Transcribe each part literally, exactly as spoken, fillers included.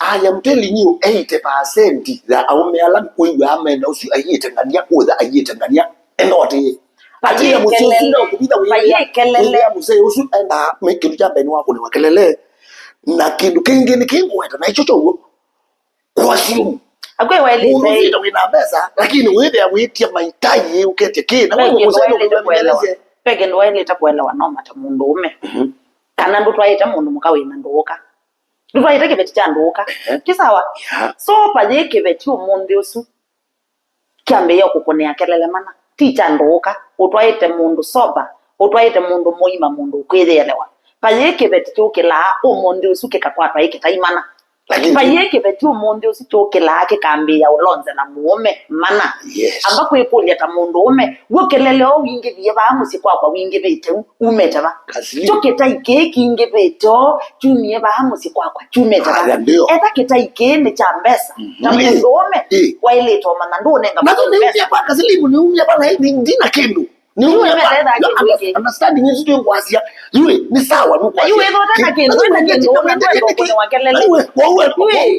I am telling you, eighty percent ya aũme ala wĩw'aa mena ũsu aiĩte ngania, ũtha aiĩte ngania, enda ũatĩĩe. Atĩĩa mũsyĩ ũsu ndaũkũvitha wĩw'ĩa, wĩw'ĩa mũsee ũsu endaa me kĩndũ kya mbee nĩ wa kũnĩwa kelele. Na kĩndũ kĩngĩ nĩ kĩngũweta, na ĩkyo kyow'o. Kwa assume. Akwĩ waĩlĩte. Mũndũ ũsĩte wĩna mbesa, lakini wĩthĩa wĩtya maitaji ũketya kĩ, na wewe mũsee ndũkũmĩelesya. Ve kĩndũ waĩlĩte kũelewa no mata mũndũũme. Mhm. Kana ndũtwaĩte mũndũ mũka wĩna ndũũka. Ndũtwaĩte kĩveti kya ndũũka. Ehe. Ti sawa? Yeah. So, vayĩ kĩveti ũmũnthĩ ũsu kyambĩĩa kũkũnĩa kelele mana. Ti kya ndũũka. Ũtwaĩte mũndũ sober. Ũtwaĩte mũndũ mũima, mũndũ ũkwĩyĩelewa. Vayĩ kĩveti kyũkĩlaa ũmũnthĩ ũsu kĩkakwatwa ĩ kĩtai mana. Lakini vayĩ kĩveti ũmũnthĩ ũsu kyũkĩlaa kĩkambĩĩa ũlonze na mũũme mana. Yes. Amba kwĩkũlya ta mũndũũme, w'o kelele ũũ wingĩvie vaa mũsyĩ kwakwa wingĩvĩte u, umĩte va? Kaslim. Kyo kĩtai kĩĩ kingĩvĩte ũũ kyumie vaa mũsyĩ kwakwa kyumĩte va? Haya, ndio. Etha kĩtai kĩĩ nĩ kya mbesa. Mhm. Ta mũndũũme, ĩ, waĩlĩte ũmanya ndũũnenga mũndũ mbesa. Nĩumia kwa Kaslim, nĩumia kwa na ndina kĩndũ. Nĩumia kwa, understanding ĩsu twĩ ngwasya. Yue, nĩ sawa, nũkwasya. Yue, ĩtho tena kĩndũ, ena kĩndũ, ũmwe ndwenda ũkũnĩwa kelele. Yue, yue,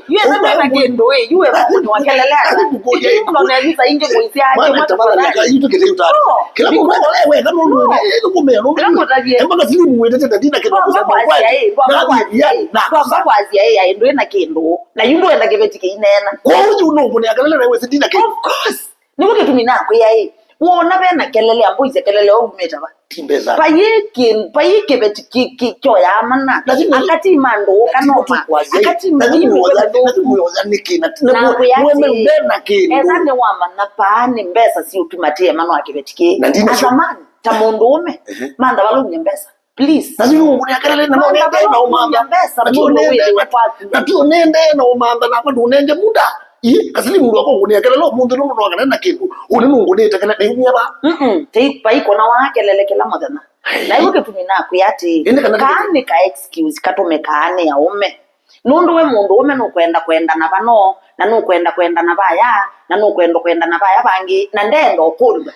ĩtho tena kĩndũ, ĩ, yue, ĩtho ũkũnĩwa kelele ata? Ĩthu nonethisa ingĩ mũisya ake mwana tafadhali, aka itu kĩte utani. Kila mũndũ ale wega nũndũ wĩna ĩthu kũmea nũndũ. Kila mũtavie. Ema Kaslim wĩtete ndina kĩndũ kusema kwasya, ĩ, kwamba kwasya, ĩ, kwamba kwasya, ĩ, ĩ, ndwĩ na kĩndũ. Na yu ndwenda kĩveti kĩinena. Kwa hiyo nũkũnĩa kelele na wewe ndina kĩndũ. Of course. Nĩw'o kĩtumi nakwĩa ĩ, wona ve na kelele, amboisye kelele ũu umĩte va? Ti mbesa. Vayĩ kĩ-, vayĩ kĩveti kĩ-, kĩ-, kyoyaa mana. Akati ma ndũũka noma. Akati ma imwe kĩveti. Nakwĩa atĩ, ethwa nĩwamanya paa nĩ mbesa siũtumatĩe manoa kĩveti kĩĩ. As a man, ta mũndũũme, mantha vala umye mbesa. Please. Na sio ngũnĩa kelele na no nende na ũmantha. Mbesa, na tio mũndũ nende, wĩthĩwa kwaku. Na tio nende na ũmantha na kwa ndũnenge muda. Ii, Kaslim mũndũ akũngũnĩa kelele ũmũnthĩ nũndũ no kana na kĩndũ. Ũnĩ nũngũnĩte kana nĩumia va. Mm-mm. Tei, vai kona wa kelele kĩla mũthenya. Na ĩu kĩtumi nakwĩa atĩ, kaa nĩ ka excuse katũmĩkaa nĩ aũme. Nũndũ we mũndũũme nũkwenda kwenda na vano, na nũkwenda kwenda na vaya, na nũkwenda kwenda na vaya vangĩ, na ndenda ũkũlw'a.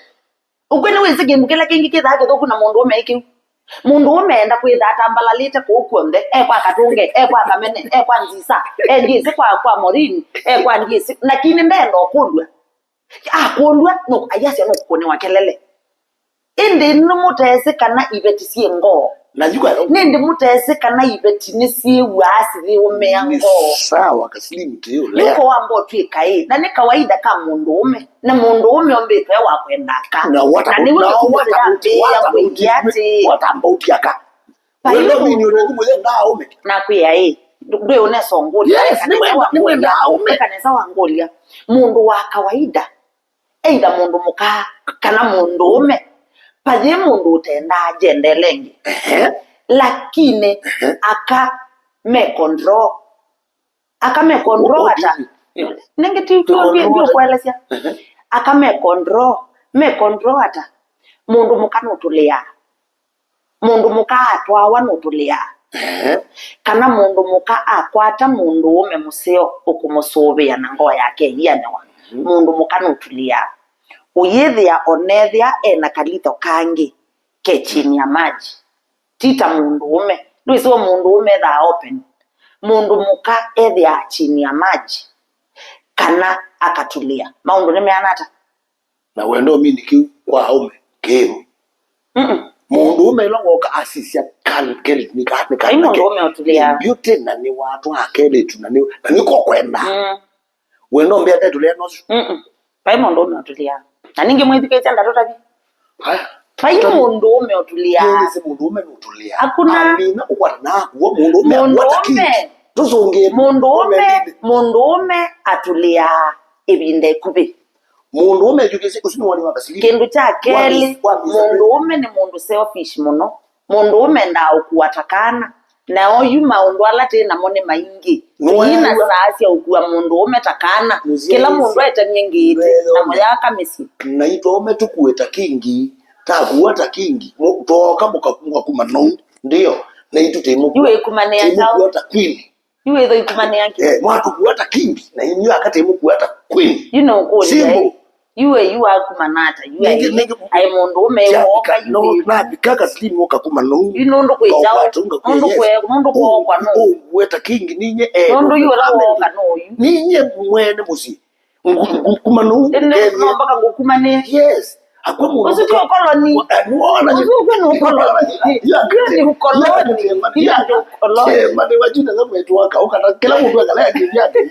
Ũkw'ũ nĩwĩsĩ kĩndũ kĩla kĩngĩ kĩthaa kĩthũku na mũndũũme ĩ kĩu. Mũndũũme enda kwĩtha atambalalĩte kũu kw'onthe, e kwa Katũnge, e kwa Kamene, e kwa Nzisa, e ndyĩsĩ kwa, kwa Maureen, e kwa ndyĩsĩ, lakini ndenda ũkũlw'a. Akũlw'a, no, ayasya nũkũnĩwa kelele. Ĩndĩ nĩmũtesĩ kana iveti syĩ ngoo? Na yu kwa nĩndĩ mũtesĩ kana iveti nĩsyĩw'aa sithi ũmea ngoo? Sawa, Kaslim, tũyũlea. Nĩko wamba ũtw'ĩka ĩ, na nĩ kawaida ka mũndũũme. Na mũndũũme ombĩtwe wa kwenda aka. Na what about, na nĩw'o now what about, kĩtũmĩte what about, ambĩĩa atĩ, what about aka? Vai mũndũ, nakwĩa ĩ, ndwĩ ũnesa ũngũlya. Yes, nĩmwenda, nĩmwenda aũme. Eka nesa wangũlya. Mũndũ wa kawaida, either mũndũ mũka kana mũndũũme, vayĩ mũndũ ũtendaa jendele ĩngĩ. Ehe. Lakini, ehe, aka me control. Aka me control ata? Nĩngĩ ti, ti, ti, ti ũkũelesya. Ehe. Aka me control, me control ata? Mũndũ mũka nũtũlĩaa. Mũndũ mũka atwawa nũtũlĩaa. Ehe. Kana mũndũ mũka akwata mũndũũme mũseo ũkũmũsũvĩa na ngoo yake ĩianĩwa. Mhm. Mũndũ mũka nũtũlĩaa. Ũyĩthĩa onethĩa ena kalitho kangĩ ke chini ya maji. Ti ta mũndũũme. Ndwĩsĩ we mũndũũme ethaa open. Mũndũ mũka ethĩaa chini ya maji. Kana akatũlĩa. Maũndũ nĩmeana ata? Na wendo mini kĩu kwa aũme kĩu. Mm-mm. Mũndũũme ĩla woka asisya kan-, kelĩtu nĩ ka-, nĩ kana. Ai mũndũũme ũtũlĩaa. Beauty na nĩ watwa kelĩtu na nĩ, na nĩko kwenda. Mm. Wendo mbĩa tetũlea nosu. Mm-mm. Vai mũndũũme ũtũlĩaa. Na ningĩ mwĩthukĩĩsya ndatũtavye. Haya. Vai mũndũũme ũtũlĩaa. Nĩnĩsĩ mũndũũme nũtũlĩaa. Hakuna. Amina ũkwata nakuo mũndũũme akwata kingi. Tũsũngĩe mũndũũme, mũndũũme atũlĩaa ĩvinda ĩkuvĩ. Mũndũũme, you can see, ũsu nĩ woni wa Kaslim. Kĩndũ kya kelĩ, mũndũũme nĩ mũndũ selfish mũno. Mũndũũme endaa ũkua ta kana. Na oyu maũndũ ala twĩ namo nĩ maingĩ. Tũyĩ na saa sya ũkua mũndũũme ta kana. Kĩla mũndũ etemie ngĩĩtĩ na mũyaka mĩsyĩ. Naitwa ũme tũkue ta kingi, takua ta kingi, mu-, twoka mũka-, mũkakuma nou. Ndio, naitũ tĩmũkua ta queen. Yu wĩtho ikumanĩa kĩ? Eh, mwatũkua ta kingi, na inyu aka tĩmũkua ta queen. Yu nũkũlya. Simple. Yu e yu akuma nata, yu ai mũndũ ũme woka yu. Navika kaslim ũkakuma nou. Yu nũndũ kwĩ kyaũ, nũndũ kwĩ mũndũ kwokwa no. Ũweta kingi ninye eh. Nũndũ yu ũla woka no yu. Ninye mwene mũsyĩ. Kuma nou. No mpaka ngũkumanĩe. Yes. Akwa mũndũ ũsu ti ũkoloni. Ũsu ũkwĩ nĩ ũkoloni. Nĩ ũkoloni. Nĩ ũkoloni. Mane wajina kama etu waka ukana kila mũndũ akala ya kĩvyake.